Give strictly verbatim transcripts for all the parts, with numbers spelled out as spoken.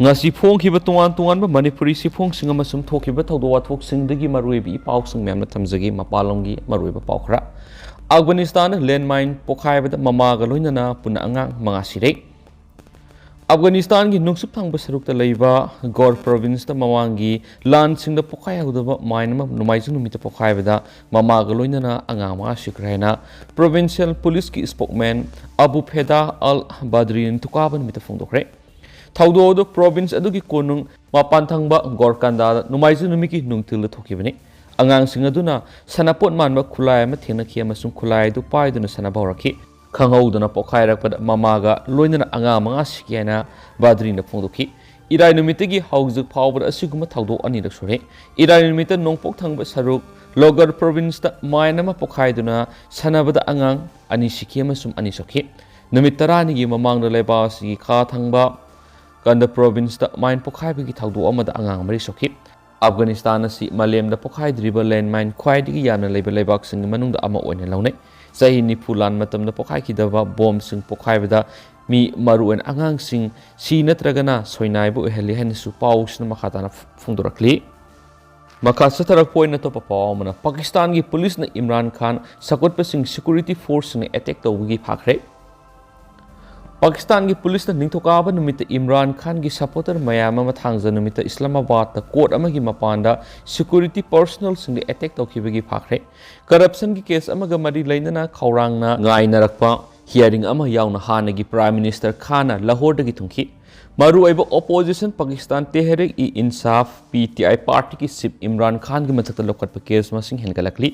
ꯉꯁꯤ ꯐꯣꯡꯈꯤꯕ ꯇꯣꯉꯥꯟ ꯇꯣꯉꯥꯟꯕ ꯃꯅꯤꯄꯨꯔꯤ ꯁꯤꯐꯣꯡꯁꯤꯡ ꯑꯃꯁꯨꯡ ꯊꯣꯛꯈꯤꯕ ꯊꯧꯗꯣꯛ ꯋꯥꯊꯣꯛꯁꯤꯡꯗꯒꯤ ꯃꯔꯨꯑꯣꯏꯕ ꯏ ꯄꯥꯎꯁꯤꯡ ꯃꯌꯥꯝꯅ ꯊꯝꯖꯒꯦ꯫ ꯃꯄꯥꯟꯂꯣꯝꯒꯤ ꯃꯔꯨꯑꯣꯏꯕ ꯄꯥꯎ ꯈꯔ꯫ ꯑꯐꯒꯥꯅꯤꯁꯇꯥꯟꯗ ꯂꯦꯟꯃꯥꯏꯟ ꯄꯣꯈꯥꯏꯕꯗ ꯃꯃꯥꯒ ꯂꯣꯏꯅꯅ ꯄꯨꯟꯅ ꯑꯉꯥꯡ ꯃꯉꯥ ꯁꯤꯔꯦ꯫ ꯑꯐꯒꯥꯅꯤꯁꯇꯥꯟꯒꯤ ꯅꯨꯡꯁꯨꯞ ꯊꯪꯕ ꯁꯔꯨꯛꯇ ꯂꯩꯕ ꯒꯣꯔ ꯄ꯭ꯔꯣꯚꯤꯟꯁꯇ ꯃꯃꯥꯡꯒꯤ ꯂꯥꯟꯁꯤꯡꯗ ꯄꯣꯈꯥꯏꯍꯧꯗꯕ ꯃꯥꯏꯟ ꯑꯃ ꯅꯣꯡꯃꯥꯏꯖꯤꯡ ꯅꯨꯃꯤꯠꯇ ꯄꯣꯈꯥꯏꯕꯗ ꯃꯃꯥꯒ ꯂꯣꯏꯅꯅ ꯑꯉꯥꯡ ꯃꯉꯥ ꯁꯤꯈ꯭ꯔꯦ ꯍꯥꯏꯅ ꯄ꯭ꯔꯣꯚꯤꯟꯁꯤꯌꯦꯜ ꯄꯨꯂꯤꯁꯀꯤ ꯁ꯭ꯄꯣꯛꯃꯦꯟ ꯑꯕꯨ ꯐꯦꯗꯥ ꯑꯜ ꯕꯗ꯭ꯔꯤꯅ ꯅꯤꯡꯊꯧꯀꯥꯕ ꯅꯨꯃꯤꯠꯇ ꯐꯣꯡꯗꯣꯛꯈ꯭ꯔꯦ꯫ ꯊꯧꯗꯣꯛ ꯑꯗꯨ ꯄ꯭ꯔꯣꯚꯤꯟꯁ ꯑꯗꯨꯒꯤ ꯀꯣꯅꯨꯡ ꯃꯄꯥꯟ ꯊꯪꯕ ꯒꯣꯔꯀꯟꯗꯥꯗ ꯅꯣꯡꯃꯥꯏꯖꯤꯡ ꯅꯨꯃꯤꯠꯀꯤ ꯅꯨꯡꯊꯤꯜꯗ ꯊꯣꯛꯈꯤꯕꯅꯤ꯫ ꯑꯉꯥꯡꯁꯤꯡ ꯑꯗꯨꯅ ꯁꯥꯟꯅꯄꯣꯠ ꯃꯥꯟꯕ ꯈꯨꯠꯂꯥꯏ ꯑꯃ ꯊꯦꯡꯅꯈꯤ ꯑꯃꯁꯨꯡ ꯈꯨꯠꯂꯥꯏ ꯑꯗꯨ ꯄꯥꯏꯗꯨꯅ ꯁꯥꯟꯅꯕ ꯍꯧꯔꯛꯈꯤ꯫ ꯈꯪꯍꯧꯗꯅ ꯄꯣꯈꯥꯏꯔꯛꯄꯗ ꯃꯃꯥꯒ ꯂꯣꯏꯅꯅ ꯑꯉꯥꯡ ꯃꯉꯥ ꯁꯤꯈꯤ ꯍꯥꯏꯅ ꯕꯗ꯭ꯔꯤꯅ ꯐꯣꯡꯗꯣꯛꯈꯤ꯫ ꯏꯔꯥꯏ ꯅꯨꯃꯤꯠꯇꯒꯤ ꯍꯧꯖꯤꯛ ꯐꯥꯎꯕꯗ ꯑꯁꯤꯒꯨꯝꯕ ꯊꯧꯗꯣꯛ ꯑꯅꯤꯔꯛ ꯁꯨꯔꯦ꯫ ꯏꯔꯥꯏ ꯅꯨꯃꯤꯠꯇ ꯅꯣꯡꯄꯣꯛ ꯊꯪꯕ ꯁꯔꯨꯛ ꯂꯣꯒꯔ ꯄ꯭ꯔꯣꯚꯤꯟꯁꯇ ꯃꯥꯏꯟ ꯑꯃ ꯄꯣꯈꯥꯏꯗꯨꯅ ꯁꯥꯟꯅꯕꯗ ꯑꯉꯥꯡ ꯑꯅꯤ ꯁꯤꯈꯤ ꯑꯃꯁꯨꯡ ꯑꯅꯤ ꯁꯣꯛꯈꯤ꯫ ꯅꯨꯃꯤꯠ ꯇꯔꯥꯅꯤꯒꯤ ꯃꯃꯥꯡꯗ ꯂꯩꯕꯥꯛ ꯑꯁꯤꯒꯤ ꯈꯥ ꯊꯪꯕ ꯀꯟꯗ ꯄ꯭ꯔꯣꯚꯤꯟꯁꯇ ꯃꯥꯏꯟ ꯄꯣꯈꯥꯏꯕꯒꯤ ꯊꯧꯗꯣꯛ ꯑꯃꯗ ꯑꯉꯥꯡ ꯃꯔꯤ ꯁꯣꯛꯈꯤ꯫ ꯑꯐꯒꯥꯅꯤꯁꯇꯥꯟ ꯑꯁꯤ ꯃꯥꯂꯦꯝꯗ ꯄꯣꯈꯥꯏꯗ꯭ꯔꯤꯕ ꯂꯦꯟꯃꯥꯏꯟ ꯈ꯭ꯋꯥꯏꯗꯒꯤ ꯌꯥꯝꯅ ꯂꯩꯕ ꯂꯩꯕꯥꯛꯁꯤꯡꯒꯤ ꯃꯅꯨꯡꯗ ꯑꯃ ꯑꯣꯏꯅ ꯂꯧꯅꯩ꯫ ꯆꯍꯤ ꯅꯤꯐꯨ ꯂꯥꯟ ꯃꯇꯝꯗ ꯄꯣꯈꯥꯏꯈꯤꯗꯕ ꯕꯣꯝꯁꯤꯡ ꯄꯣꯈꯥꯏꯕꯗ ꯃꯤ, ꯃꯔꯨꯑꯣꯏꯅ ꯑꯉꯥꯡꯁꯤꯡ, ꯁꯤ ꯅꯠꯇ꯭ꯔꯒꯅ ꯁꯣꯏꯅꯥꯏꯕ ꯑꯣꯏꯍꯜꯂꯤ ꯍꯥꯏꯅꯁꯨ ꯄꯥꯎꯁꯤꯅ ꯃꯈꯥ ꯇꯥꯅ ꯐꯣꯡꯗꯣꯔꯛꯂꯤ꯫ ꯃꯈꯥ ꯆꯠꯊꯔꯛꯄ ꯑꯣꯏꯅ ꯑꯇꯣꯞꯄ ꯄꯥꯎ ꯑꯃꯅ, ꯄꯥꯀꯤꯁꯇꯥꯟꯒꯤ ꯄꯨꯂꯤꯁꯅ ꯏꯝꯔꯥꯟ ꯈꯥꯟ ꯁꯥꯒꯠꯄꯁꯤꯡ ꯁꯦꯀ꯭ꯌꯨꯔꯤꯇꯤ ꯐꯣꯔꯁꯁꯤꯡꯅ ꯑꯦꯇꯦꯛ ꯇꯧꯕꯒꯤ ꯐꯥꯈ꯭ꯔꯦ꯫ ꯄꯥꯀꯤꯁꯇꯥꯟꯒꯤ ꯄꯨꯂꯤꯁꯅ ꯅꯤꯡꯊꯧꯀꯥꯕ ꯅꯨꯃꯤꯠꯇ ꯏꯝꯔꯥꯟ ꯈꯥꯟꯒꯤ ꯁꯄꯣꯔꯇꯔ ꯃꯌꯥꯝ ꯑꯃ ꯊꯥꯡꯖ ꯅꯨꯃꯤꯠꯇ ꯏꯁꯂꯥꯃꯥꯕꯥꯗꯇ ꯀꯣꯔꯠ ꯑꯃꯒꯤ ꯃꯄꯥꯟꯗ ꯁꯦꯀ꯭ꯌꯨꯔꯤꯇꯤ ꯄꯔꯁꯣꯅꯦꯜꯁꯤꯡꯗ ꯑꯦꯇꯦꯛ ꯇꯧꯈꯤꯕꯒꯤ ꯐꯥꯈ꯭ꯔꯦ꯫ ꯀꯔꯞꯁꯟꯒꯤ ꯀꯦꯁ ꯑꯃꯒ ꯃꯔꯤ ꯂꯩꯅꯅ ꯈꯧꯔꯥꯡꯅ ꯉꯥꯏꯅꯔꯛꯄ ꯍꯤꯌꯥꯔꯤꯡ ꯑꯃ ꯌꯥꯎꯅ ꯍꯥꯟꯅꯒꯤ ꯄ꯭ꯔꯥꯏꯝ ꯃꯤꯅꯤꯁꯇꯔ ꯈꯥꯟꯅ ꯂꯥꯍꯣꯔꯗꯒꯤ ꯊꯨꯡꯈꯤ꯫ ꯃꯔꯨꯑꯣꯏꯕ ꯑꯣꯄꯣꯖꯤꯁꯟ ꯄꯥꯀꯤꯁꯇꯥꯟ ꯇꯦꯍꯔꯤꯛ-ꯏ-ꯏꯟꯁꯥꯐ, ꯄꯤ ꯇꯤ ꯑꯥꯏ, ꯄꯥꯔꯇꯤꯒꯤ ꯆꯤꯐ ꯏꯝꯔꯥꯟ ꯈꯥꯟꯒꯤ ꯃꯊꯛꯇ ꯂꯧꯈꯠꯄ ꯀꯦꯁ ꯃꯁꯤꯡ ꯍꯦꯟꯒꯠꯂꯛꯂꯤ꯫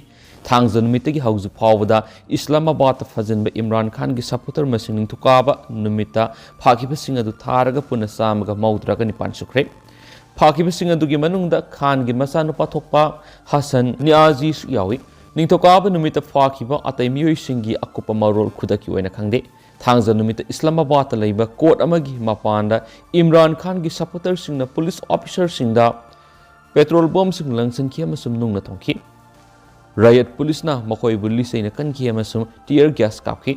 ꯊꯥꯡꯖ ꯅꯨꯃꯤꯠꯇꯒꯤ ꯍꯧꯖꯤꯛ ꯐꯥꯎꯕꯗ ꯏꯁꯂꯥꯃꯥꯕꯥꯗꯇ ꯐꯥꯖꯤꯟꯕ ꯏꯝꯔꯥꯟ ꯈꯥꯟꯒꯤ ꯁꯄꯣꯔꯇꯔ ꯃꯁꯤꯡ ꯅꯤꯡꯊꯧꯀꯥꯕ ꯅꯨꯃꯤꯠꯇ ꯐꯥꯈꯤꯕꯁꯤꯡ ꯑꯗꯨ ꯊꯥꯔꯒ ꯄꯨꯟꯅ ꯆꯥꯝꯃꯒ ꯃꯧꯗ꯭ꯔꯥꯒ ꯅꯤꯄꯥꯟ ꯁꯨꯈ꯭ꯔꯦ꯫ ꯐꯥꯈꯤꯕꯁꯤꯡ ꯑꯗꯨꯒꯤ ꯃꯅꯨꯡꯗ ꯈꯥꯟꯒꯤ ꯃꯆꯥꯅꯨꯄꯥ ꯊꯣꯛꯄ ꯍꯁꯟ ꯅꯤꯌꯥꯖꯤꯁꯨ ꯌꯥꯎꯏ꯫ ꯅꯤꯡꯊꯧꯀꯥꯕ ꯅꯨꯃꯤꯠꯇ ꯐꯥꯈꯤꯕ ꯑꯇꯩ ꯃꯤꯑꯣꯏꯁꯤꯡꯒꯤ ꯑꯀꯨꯞꯄ ꯃꯔꯣꯜ ꯈꯨꯗꯛꯀꯤ ꯑꯣꯏꯅ ꯈꯪꯗꯦ꯫ ꯊꯥꯡꯖ ꯅꯨꯃꯤꯠꯇ ꯏꯁꯂꯥꯃꯥꯕꯥꯗꯇ ꯂꯩꯕ ꯀꯣꯔꯠ ꯑꯃꯒꯤ ꯃꯄꯥꯟꯗ ꯏꯝꯔꯥꯟ ꯈꯥꯟꯒꯤ ꯁꯄꯣꯔꯇꯔꯁꯤꯡꯅ ꯄꯨꯂꯤꯁ ꯑꯣꯐꯤꯁꯔꯁꯤꯡꯗ ꯄꯦꯇ꯭ꯔꯣꯜ ꯕꯣꯝꯁꯤꯡ ꯂꯪꯁꯤꯟꯈꯤ ꯑꯃꯁꯨꯡ ꯅꯨꯡꯅ ꯊꯣꯝꯈꯤ꯫ ꯔꯥꯏꯌꯠ ꯄꯨꯂꯤꯁꯅ ꯃꯈꯣꯏꯕꯨ ꯂꯤꯆꯩꯅ ꯀꯟꯈꯤ ꯑꯃꯁꯨꯡ ꯇꯤꯌꯔ ꯒ꯭ꯌꯥꯁ ꯀꯥꯞꯈꯤ꯫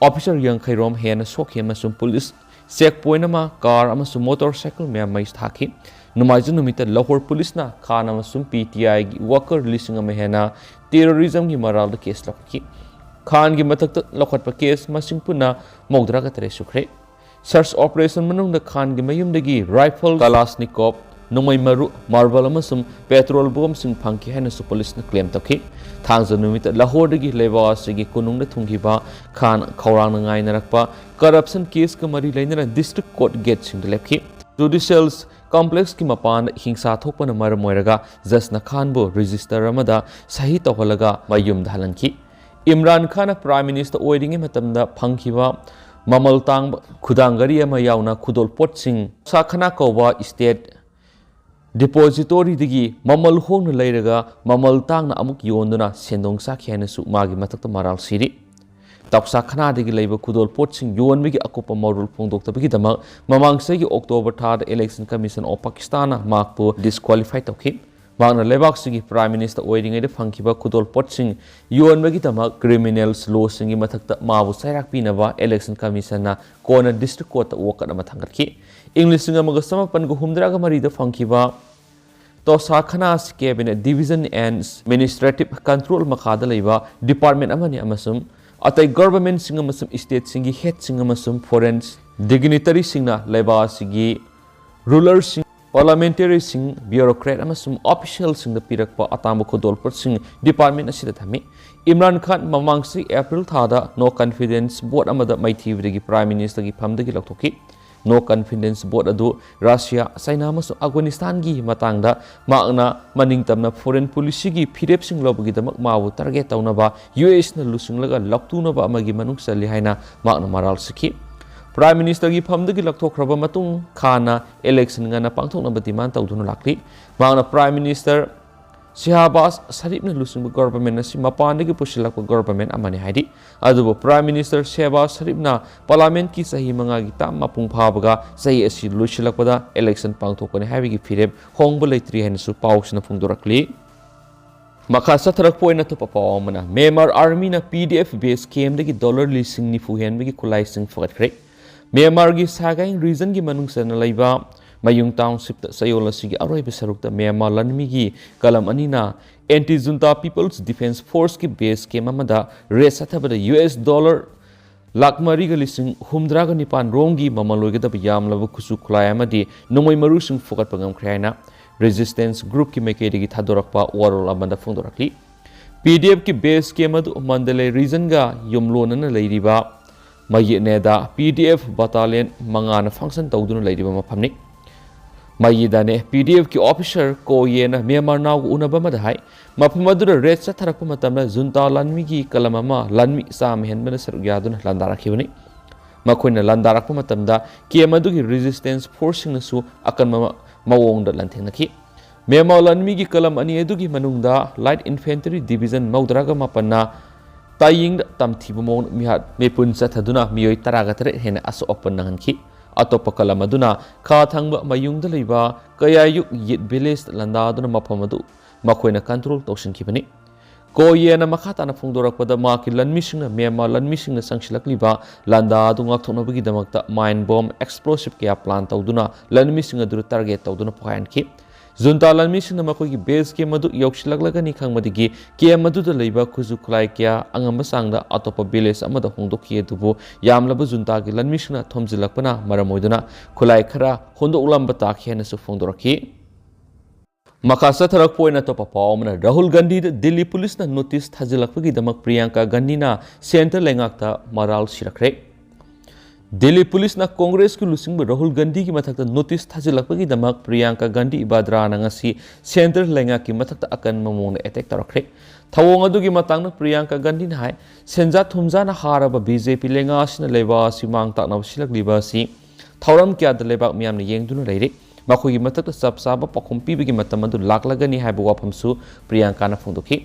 ꯑꯣꯐꯤꯁꯔ ꯌꯥꯡꯈꯩ ꯔꯣꯝ ꯍꯦꯟꯅ ꯁꯣꯛꯈꯤ ꯑꯃꯁꯨꯡ ꯄꯨꯂꯤꯁ ꯆꯦꯛ ꯄꯣꯏꯟ ꯑꯃ, ꯀꯥꯔ ꯑꯃꯁꯨꯡ ꯃꯣꯇꯣꯔ ꯁꯥꯏꯀꯜ ꯃꯌꯥꯝ ꯃꯩ ꯊꯥꯈꯤ꯫ ꯅꯣꯡꯃꯥꯏꯖꯤꯡ ꯅꯨꯃꯤꯠꯇ ꯂꯥꯍꯣꯔ ꯄꯨꯂꯤꯁꯅ ꯈꯥꯟ ꯑꯃꯁꯨꯡ ꯄꯤ ꯇꯤ ꯑꯥꯏꯒꯤ ꯋꯥꯀꯔ ꯂꯤꯁꯤꯡ ꯑꯃ ꯍꯦꯟꯅ ꯇꯦꯔꯣꯔꯤꯖꯝꯒꯤ ꯃꯔꯥꯜꯗ ꯀꯦꯁ ꯂꯧꯈꯠꯈꯤ꯫ ꯈꯥꯟꯒꯤ ꯃꯊꯛꯇ ꯂꯧꯈꯠꯄ ꯀꯦꯁ ꯃꯁꯤꯡ ꯄꯨꯟꯅ ꯃꯧꯗ꯭ꯔꯥꯒ ꯇꯔꯦꯠ ꯁꯨꯈ꯭ꯔꯦ꯫ ꯁꯔꯆ ꯑꯣꯄꯔꯦꯁꯟ ꯃꯅꯨꯡꯗ ꯈꯥꯟꯒꯤ ꯃꯌꯨꯝꯗꯒꯤ ꯔꯥꯏꯐꯜ, ꯀꯂꯥꯁꯅꯤꯀꯣꯞ, ꯅꯣꯡꯃꯩ ꯃꯔꯨ, ꯃꯥꯔꯕꯜ ꯑꯃꯁꯨꯡ ꯄꯦꯇ꯭ꯔꯣꯜ ꯕꯣꯝꯁꯤꯡ ꯐꯪꯈꯤ ꯍꯥꯏꯅꯁꯨ ꯄꯨꯂꯤꯁꯅ ꯀ꯭ꯂꯦꯝ ꯇꯧꯈꯤ꯫ ꯊꯥꯡꯖ ꯅꯨꯃꯤꯠꯇ ꯂꯥꯍꯣꯔꯗꯒꯤ ꯂꯩꯕꯥꯛ ꯑꯁꯤꯒꯤ ꯀꯣꯅꯨꯡꯗ ꯊꯨꯡꯈꯤꯕ ꯈꯥꯟ ꯈꯧꯔꯥꯡꯅ ꯉꯥꯏꯅꯔꯛꯄ ꯀꯔꯞꯁꯟ ꯀꯦꯁꯀ ꯃꯔꯤ ꯂꯩꯅꯅ ꯗꯤꯁꯇ꯭ꯔꯤꯛ ꯀꯣꯔꯠ ꯒꯦꯠꯁꯤꯡꯗ ꯂꯦꯞꯈꯤ꯫ ꯖꯨꯗꯤꯁꯤꯌꯦꯜ ꯀꯝꯄ꯭ꯂꯦꯛꯁꯀꯤ ꯃꯄꯥꯟꯗ ꯍꯤꯡꯁꯥ ꯊꯣꯛꯄꯅ ꯃꯔꯝ ꯑꯣꯏꯔꯒ ꯖꯖꯅ ꯈꯥꯟꯕꯨ ꯔꯦꯖꯤꯁꯇꯔ ꯑꯃꯗ ꯁꯍꯤ ꯇꯧꯍꯜꯂꯒ ꯃꯌꯨꯝꯗ ꯍꯜꯍꯟꯈꯤ꯫ ꯏꯝꯔꯥꯟ ꯈꯥꯟꯅ ꯄ꯭ꯔꯥꯏꯝ ꯃꯤꯅꯤꯁꯇꯔ ꯑꯣꯏꯔꯤꯉꯩ ꯃꯇꯝꯗ ꯐꯪꯈꯤꯕ ꯃꯃꯜ ꯇꯥꯡꯕ ꯈꯨꯗꯥꯡ ꯘꯔꯤ ꯑꯃ ꯌꯥꯎꯅ ꯈꯨꯗꯣꯜꯄꯣꯠꯁꯤꯡ ꯁꯥꯈꯅꯥ ꯀꯧꯕ ꯁ꯭ꯇꯦꯠ ꯗꯤꯄꯣꯖꯤꯇꯣꯔꯤꯗꯒꯤ ꯃꯃꯜ ꯍꯣꯡꯅ ꯂꯩꯔꯒ ꯃꯃꯜ ꯇꯥꯡꯅ ꯑꯃꯨꯛ ꯌꯣꯟꯗꯨꯅ ꯁꯦꯟꯗꯣꯡ ꯆꯥꯈꯤ ꯍꯥꯏꯅꯁꯨ ꯃꯥꯒꯤ ꯃꯊꯛꯇ ꯃꯔꯥꯜ ꯁꯤꯔꯤ꯫ ꯇꯧꯁꯥꯈꯅꯥꯗꯒꯤ ꯂꯩꯕ ꯈꯨꯗꯣꯜ ꯄꯣꯠꯁꯤꯡ ꯌꯣꯟꯕꯒꯤ ꯑꯀꯨꯞꯄ ꯃꯔꯣꯜ ꯐꯣꯡꯗꯣꯛꯇꯕꯒꯤꯗꯃꯛ ꯃꯃꯥꯡ ꯆꯍꯤꯒꯤ ꯑꯣꯛꯇꯣꯕꯔ ꯊꯥꯗ Election Commission of Pakistanꯅ ꯃꯍꯥꯛꯄꯨ ꯗꯤꯁꯀ꯭ꯋꯥꯂꯤꯐꯥꯏ ꯇꯧꯈꯤ꯫ ꯃꯍꯥꯛꯅ ꯂꯩꯕꯥꯛꯁꯤꯒꯤ ꯄ꯭ꯔꯥꯏꯝ ꯃꯤꯅꯤꯁꯇꯔ ꯑꯣꯏꯔꯤꯉꯩꯗ ꯐꯪꯈꯤꯕ ꯈꯨꯗꯣꯜ ꯄꯣꯠꯁꯤꯡ ꯌꯣꯟꯕꯒꯤꯗꯃꯛ ꯀ꯭ꯔꯤꯃꯤꯅꯦꯜꯁ ꯂꯣꯁꯤꯡꯒꯤ ꯃꯊꯛꯇ ꯃꯥꯕꯨ ꯆꯩꯔꯥꯛ ꯄꯤꯅꯕ Election Commissionꯅ ꯀꯣꯟꯅ ꯗꯤꯁꯇ꯭ꯔꯤꯛ ꯀꯣꯔꯠꯇ ꯋꯥꯀꯠ ꯑꯃ ꯊꯥꯡꯒꯠꯈꯤ꯫ ꯏꯪ ꯂꯤꯁꯤꯡ ꯑꯃꯒ ꯆꯃꯥꯄꯟꯒ ꯍꯨꯝꯗ꯭ꯔꯥꯒ ꯃꯔꯤꯗ ꯐꯪꯈꯤꯕ ꯇꯣꯁꯥꯈꯅꯥ ꯑꯁꯤ Cabinet Division and Administrative Control ꯃꯈꯥꯗ ꯂꯩꯕ ꯗꯤꯄꯥꯔꯠꯃꯦꯟ ꯑꯃꯅꯤ ꯑꯃꯁꯨꯡ ꯑꯇꯩ ꯒꯚꯔꯟꯃꯦꯟꯠꯁꯤꯡ ꯑꯃꯁꯨꯡ ꯁ꯭ꯇꯦꯠꯁꯤꯡꯒꯤ ꯍꯦꯗꯁꯤꯡ ꯑꯃꯁꯨꯡ ꯐꯣꯔꯦꯟ ꯗꯤꯒꯅꯤꯇꯔꯤꯁꯤꯡꯅ ꯂꯩꯕꯥꯛ ꯑꯁꯤꯒꯤ ꯔꯨꯂꯔꯁꯤꯡ, ꯄꯥꯔꯂꯥꯃꯦꯟꯇꯔꯤꯁꯤꯡ, ꯕ꯭ꯌꯨꯔꯣꯀ꯭ꯔꯦꯠ ꯑꯃꯁꯨꯡ ꯑꯣꯐꯤꯁꯤꯌꯦꯜꯁꯤꯡꯗ ꯄꯤꯔꯛꯄ ꯑꯇꯥꯡꯕ ꯈꯨꯗꯣꯜꯄꯣꯠꯁꯤꯡ ꯗꯤꯄꯥꯔꯠꯃꯦꯟ ꯑꯁꯤꯗ ꯊꯝꯃꯤ꯫ ꯏꯝꯔꯥꯟ ꯈꯥꯟ ꯃꯃꯥꯡ ꯆꯍꯤ ꯑꯦꯄ꯭ꯔꯤꯜ ꯊꯥꯗ ꯅꯣ ꯀꯟꯐꯤꯗꯦꯟꯁ ꯚꯣꯠ ꯑꯃꯗ ꯃꯥꯏꯊꯤꯕꯗꯒꯤ ꯄ꯭ꯔꯥꯏꯝ ꯃꯤꯅꯤꯁꯇꯔꯒꯤ ꯐꯝꯗꯒꯤ ꯂꯧꯊꯣꯛꯈꯤ꯫ ꯅꯣ ꯀꯟꯐꯤꯗꯦꯟꯁ ꯚꯣꯠ ꯑꯗꯨ ꯔꯁꯤꯌꯥ, ꯆꯥꯏꯅꯥ ꯑꯃꯁꯨꯡ ꯑꯐꯒꯥꯅꯤꯁꯇꯥꯟꯒꯤ ꯃꯇꯥꯡꯗ ꯃꯍꯥꯛꯅ ꯃꯅꯤꯡꯇꯝꯅ ꯐꯣꯔꯦꯟ ꯄꯣꯂꯤꯁꯤꯒꯤ ꯐꯤꯔꯦꯞꯁꯤꯡ ꯂꯧꯕꯒꯤꯗꯃꯛ ꯃꯥꯕꯨ ꯇꯥꯔꯒꯦꯠ ꯇꯧꯅꯕ ꯌꯨ ꯑꯦꯁꯅ ꯂꯨꯆꯤꯡꯂꯒ ꯂꯧꯇꯨꯅꯕ ꯑꯃꯒꯤ ꯃꯅꯨꯡ ꯆꯜꯂꯤ ꯍꯥꯏꯅ ꯃꯍꯥꯛꯅ ꯃꯔꯥꯜ ꯁꯤꯈꯤ꯫ ꯄ꯭ꯔꯥꯏꯝ ꯃꯤꯅꯤꯁꯇꯔꯒꯤ ꯐꯝꯗꯒꯤ ꯂꯧꯊꯣꯛꯈ꯭ꯔꯕ ꯃꯇꯨꯡ ꯈꯥꯟꯅ ꯏꯂꯦꯛꯁꯟ ꯉꯟꯅ ꯄꯥꯡꯊꯣꯛꯅꯕ ꯗꯤꯃꯥꯟ ꯇꯧꯗꯨꯅ ꯂꯥꯛꯂꯤ꯫ ꯃꯍꯥꯛꯅ ꯄ꯭ꯔꯥꯏꯝ ꯃꯤꯅꯤꯁꯇꯔ ꯁꯤꯍꯥꯕꯥꯖ ꯁꯔꯤꯐꯅ ꯂꯨꯆꯤꯡꯕ ꯒꯚꯔꯟꯃꯦꯟꯠ ꯑꯁꯤ ꯃꯄꯥꯟꯗꯒꯤ ꯄꯨꯁꯤꯜꯂꯛꯄ ꯒꯚꯔꯟꯃꯦꯟꯠ ꯑꯃꯅꯤ ꯍꯥꯏꯔꯤ꯫ ꯑꯗꯨꯕꯨ ꯄ꯭ꯔꯥꯏꯝ ꯃꯤꯅꯤꯁꯇꯔ ꯁꯦꯍꯕꯥꯖ ꯁꯔꯤꯐꯅ ꯄꯥꯔꯂꯥꯃꯦꯟꯠꯀꯤ ꯆꯍꯤ ꯃꯉꯥꯒꯤ ꯇꯥꯝ ꯃꯄꯨꯡ ꯐꯥꯕꯒ ꯆꯍꯤ ꯑꯁꯤ ꯂꯣꯏꯁꯤꯜꯂꯛꯄꯗ ꯏꯂꯦꯛꯁꯟ ꯄꯥꯡꯊꯣꯛꯀꯅꯤ ꯍꯥꯏꯕꯒꯤ ꯐꯤꯔꯦꯞ ꯍꯣꯡꯕ ꯂꯩꯇ꯭ꯔꯤ ꯍꯥꯏꯅꯁꯨ ꯄꯥꯎꯁꯤꯅ ꯐꯣꯡꯗꯣꯔꯛꯂꯤ꯫ ꯃꯈꯥ ꯆꯠꯊꯔꯛꯄ ꯑꯣꯏꯅ ꯑꯇꯣꯞꯄ ꯄꯥꯎ ꯑꯃꯅ, ꯃ꯭ꯌꯥꯟꯃꯥꯔ ꯑꯥꯔꯃꯤꯅ ꯄꯤ ꯗꯤ ꯑꯦꯐ ꯕꯦꯁ ꯀꯦꯝꯞꯇꯒꯤ ꯗꯣꯂꯔ ꯂꯤꯁꯤꯡ ꯅꯤꯐꯨ ꯍꯦꯟꯕꯒꯤ ꯈꯨꯠꯂꯥꯏꯁꯤꯡ ꯐꯒꯠꯈ꯭ꯔꯦ꯫ ꯃ꯭ꯌꯥꯟꯃꯥꯔꯒꯤ ꯁꯥꯒꯥꯏꯡ ꯔꯤꯖꯟꯒꯤ ꯃꯅꯨꯡ ꯆꯟꯅ ꯂꯩꯕ ꯃꯌꯨꯡ ꯇꯥꯎꯟꯁꯤꯞꯇ ꯆꯌꯣꯜ ꯑꯁꯤꯒꯤ ꯑꯔꯣꯏꯕ ꯁꯔꯨꯛꯇ ꯃ꯭ꯌꯥꯟꯃꯥꯔ ꯂꯥꯟꯃꯤꯒꯤ ꯀꯂꯝ ꯑꯅꯤꯅ Anti Junta People's Defence Forceꯀꯤ ꯕꯦꯁ ꯀꯦꯝ ꯑꯃꯗ ꯔꯦꯗ ꯆꯠꯊꯕꯗ ꯌꯨ ꯑꯦꯁ ꯗꯣꯂꯔ ꯂꯥꯈ ꯃꯔꯤꯒ ꯂꯤꯁꯤꯡ ꯍꯨꯝꯗ꯭ꯔꯥꯒ ꯅꯤꯄꯥꯟ ꯔꯣꯝꯒꯤ ꯃꯃꯜ ꯑꯣꯏꯒꯗꯕ ꯌꯥꯝꯂꯕ ꯈꯨꯠꯁꯨ ꯈꯨꯠꯂꯥꯏ ꯑꯃꯗꯤ ꯅꯣꯡꯃꯩ ꯃꯔꯨꯁꯤꯡ ꯐꯨꯒꯠꯄ ꯉꯝꯈ꯭ꯔꯦ ꯍꯥꯏꯅ ꯔꯦꯖꯤꯁꯇꯦꯟꯁ ꯒ꯭ꯔꯨꯞꯀꯤ ꯃꯥꯏꯀꯩꯗꯒꯤ ꯊꯥꯗꯣꯔꯛꯄ ꯋꯥꯔꯣꯜ ꯑꯃꯗ ꯐꯣꯡꯗꯣꯔꯛꯂꯤ꯫ ꯄꯤ ꯗꯤ ꯑꯦꯐꯀꯤ ꯕꯦꯁ ꯀꯦꯝ ꯑꯗꯨ ꯃꯟꯗꯂꯦ ꯔꯤꯖꯟꯒ ꯌꯨꯝꯂꯣꯟꯅꯅ ꯂꯩꯔꯤꯕ ꯃꯌꯦꯛꯅꯦꯗ ꯄꯤ ꯗꯤ ꯑꯦꯐ ꯕꯇꯥꯂꯤꯌꯟ ꯃꯉꯥꯅ ꯐꯪꯁꯟ ꯇꯧꯗꯨꯅ ꯂꯩꯔꯤꯕ ꯃꯐꯝꯅꯤ꯫ ꯃꯌꯦꯗꯥꯅꯦ ꯄꯤ ꯗꯤ ꯑꯦꯐꯀꯤ ꯑꯣꯐꯤꯁꯔ ꯀꯣꯌꯦꯅ ꯃ꯭ꯌꯥꯟꯃꯥꯔ ꯅꯥꯎꯒ ꯎꯅꯕ ꯑꯃꯗ ꯍꯥꯏ, ꯃꯐꯝ ꯑꯗꯨꯗ ꯔꯦꯗ ꯆꯠꯊꯔꯛꯄ ꯃꯇꯝꯗ ꯖꯨꯟꯇꯥ ꯂꯥꯟꯃꯤꯒꯤ ꯀꯂꯝ ꯑꯃ ꯂꯥꯟꯃꯤ ꯆꯥꯝꯃ ꯍꯦꯟꯕꯅ ꯁꯔꯨꯛ ꯌꯥꯗꯨꯅ ꯂꯥꯟꯗꯥꯔꯛꯈꯤꯕꯅꯤ꯫ ꯃꯈꯣꯏꯅ ꯂꯥꯟꯗꯥꯔꯛꯄ ꯃꯇꯝꯗ ꯀꯦꯝ ꯑꯗꯨꯒꯤ ꯔꯦꯖꯤꯁꯇꯦꯟꯁ ꯐꯣꯔꯁꯁꯤꯡꯅꯁꯨ ꯑꯀꯟꯕ ꯃ-, ꯃꯑꯣꯡꯗ ꯂꯥꯟꯊꯦꯡꯅꯈꯤ꯫ ꯃ꯭ꯌꯥꯟꯃꯥꯔ ꯂꯥꯟꯃꯤꯒꯤ ꯀꯂꯝ ꯑꯅꯤ ꯑꯗꯨꯒꯤ ꯃꯅꯨꯡꯗ ꯂꯥꯏꯠ ꯏꯟꯐꯦꯟꯇ꯭ꯔꯤ ꯗꯤꯕꯤꯖꯟ ꯃꯧꯗ꯭ꯔꯥꯒ ꯃꯥꯄꯟꯅ ꯇꯥꯏꯌꯦꯡꯗ ꯇꯝꯊꯤꯕ ꯃꯑꯣꯡꯗ ꯃꯤꯍꯥꯠ ꯃꯤꯄꯨꯟ ꯆꯠꯊꯗꯨꯅ ꯃꯤꯑꯣꯏ ꯇꯔꯥꯒ ꯇꯔꯦꯠ ꯍꯦꯟꯅ ꯑꯁꯣꯛ ꯑꯄꯟ ꯅꯪꯍꯟꯈꯤ꯫ ꯑꯇꯣꯞꯄ ꯀꯂꯝ ꯑꯗꯨꯅ ꯈꯥ ꯊꯪꯕ ꯃꯌꯨꯡꯗ ꯂꯩꯕ ꯀꯌꯥꯌꯨꯛ ꯌꯤꯠ ꯚꯤꯂꯦꯖꯇ ꯂꯥꯟꯗꯥꯗꯨꯅ ꯃꯐꯝ ꯑꯗꯨ ꯃꯈꯣꯏꯅ ꯀꯟꯇ꯭ꯔꯣꯜ ꯇꯧꯁꯤꯟꯈꯤꯕꯅꯤ꯫ ꯀꯣꯌꯦꯅ ꯃꯈꯥ ꯇꯥꯅ ꯐꯣꯡꯗꯣꯔꯛꯄꯗ, ꯃꯍꯥꯛꯀꯤ ꯂꯥꯟꯃꯤꯁꯤꯡꯅ ꯃ꯭ꯌꯥꯟꯃꯥꯔ ꯂꯥꯟꯃꯤꯁꯤꯡꯅ ꯆꯪꯁꯤꯜꯂꯛꯂꯤꯕ ꯂꯥꯟꯗꯥ ꯑꯗꯨ ꯉꯥꯛꯊꯣꯛꯅꯕꯒꯤꯗꯃꯛꯇ ꯃꯥꯏꯟ ꯕꯣꯝ ꯑꯦꯛꯁꯄ꯭ꯂꯣꯁꯤꯚ ꯀꯌꯥ ꯄ꯭ꯂꯥꯟ ꯇꯧꯗꯨꯅ ꯂꯥꯟꯃꯤꯁꯤꯡ ꯑꯗꯨ ꯇꯥꯔꯒꯦꯠ ꯇꯧꯗꯨꯅ ꯄꯣꯈꯥꯏꯍꯟꯈꯤ꯫ ꯖꯨꯟꯇꯥ ꯂꯥꯟꯃꯤꯁꯤꯡꯅ ꯃꯈꯣꯏꯒꯤ ꯕꯦꯁ ꯀꯦꯝ ꯑꯗꯨ ꯌꯧꯁꯤꯜꯂꯛꯂꯒꯅꯤ ꯈꯪꯕꯗꯒꯤ ꯀꯦꯝ ꯑꯗꯨꯗ ꯂꯩꯕ ꯈꯨꯠꯁꯨ ꯈꯨꯠꯂꯥꯏ ꯀꯌꯥ ꯑꯉꯝꯕ ꯆꯥꯡꯗ ꯑꯇꯣꯞꯄ ꯚꯤꯂꯦꯖ ꯑꯃꯗ ꯍꯣꯡꯗꯣꯛꯈꯤ꯫ ꯑꯗꯨꯕꯨ ꯌꯥꯝꯂꯕ ꯖꯨꯟꯇꯥꯒꯤ ꯂꯥꯟꯃꯤꯁꯤꯡꯅ ꯊꯣꯝꯖꯤꯜꯂꯛꯄꯅ ꯃꯔꯝ ꯑꯣꯏꯗꯨꯅ ꯈꯨꯠꯂꯥꯏ ꯈꯔ ꯍꯣꯟꯗꯣꯛꯂꯝꯕ ꯇꯥꯈꯤ ꯍꯥꯏꯅꯁꯨ ꯐꯣꯡꯗꯣꯔꯛꯈꯤ꯫ ꯃꯈꯥ ꯆꯠꯊꯔꯛꯄ ꯑꯣꯏꯅ ꯑꯇꯣꯞꯄ ꯄꯥꯎ ꯑꯃꯅ, ꯔꯥꯍꯨꯜ ꯒꯥꯟꯙꯤꯗ ꯗꯤꯜꯂꯤ ꯄꯨꯂꯤꯁꯅ ꯅꯣꯇꯤꯁ ꯊꯥꯖꯤꯜꯂꯛꯄꯒꯤꯗꯃꯛ ꯄ꯭ꯔꯤꯌꯥꯡꯀꯥ ꯒꯥꯟꯙꯤꯅ ꯁꯦꯟꯇꯔ ꯂꯩꯉꯥꯛꯇ ꯃꯔꯥꯜ ꯁꯤꯔꯛꯈ꯭ꯔꯦ꯫ ꯗꯤꯜꯂꯤ ꯄꯨꯂꯤꯁꯅ ꯀꯣꯡꯒ꯭ꯔꯦꯁꯀꯤ ꯂꯨꯆꯤꯡꯕ ꯔꯥꯍꯨꯜ ꯒꯥꯟꯙꯤꯒꯤ ꯃꯊꯛꯇ ꯅꯣꯇꯤꯁ ꯊꯥꯖꯤꯜꯂꯛꯄꯒꯤꯗꯃꯛ ꯄ꯭ꯔꯤꯌꯥꯡꯀꯥ ꯒꯥꯟꯙꯤ ꯚꯥꯗ꯭ꯔꯥꯅ ꯉꯁꯤ ꯁꯦꯟꯇꯔ ꯂꯩꯉꯥꯛꯀꯤ ꯃꯊꯛꯇ ꯑꯀꯟꯕ ꯃꯑꯣꯡꯗ ꯑꯦꯇꯦꯛ ꯇꯧꯔꯛꯈ꯭ꯔꯦ꯫ ꯊꯧꯑꯣꯡ ꯑꯗꯨꯒꯤ ꯃꯇꯥꯡꯗ ꯄ꯭ꯔꯤꯌꯥꯡꯀꯥ ꯒꯥꯟꯙꯤꯅ ꯍꯥꯏ, ꯁꯦꯟꯖꯥ ꯊꯨꯝꯖꯥꯅ ꯍꯥꯔꯕ ꯕꯤ ꯖꯦ ꯄꯤ ꯂꯩꯉꯥꯛ ꯑꯁꯤꯅ ꯂꯩꯕꯥꯛ ꯑꯁꯤ ꯃꯥꯡ ꯇꯥꯛꯅꯕ ꯁꯤꯜꯂꯛꯂꯤꯕ ꯑꯁꯤ ꯊꯧꯔꯝ ꯀꯌꯥꯗ ꯂꯩꯕꯥꯛ ꯃꯤꯌꯥꯝꯅ ꯌꯦꯡꯗꯨꯅ ꯂꯩꯔꯤ꯫ ꯃꯈꯣꯏꯒꯤ ꯃꯊꯛꯇ ꯆꯞ ꯆꯥꯕ ꯄꯥꯎꯈꯨꯝ ꯄꯤꯕꯒꯤ ꯃꯇꯝ ꯑꯗꯨ ꯂꯥꯛꯂꯒꯅꯤ ꯍꯥꯏꯕ ꯋꯥꯐꯝꯁꯨ ꯄ꯭ꯔꯤꯌꯥꯡꯀꯥꯅ ꯐꯣꯡꯗꯣꯛꯈꯤ꯫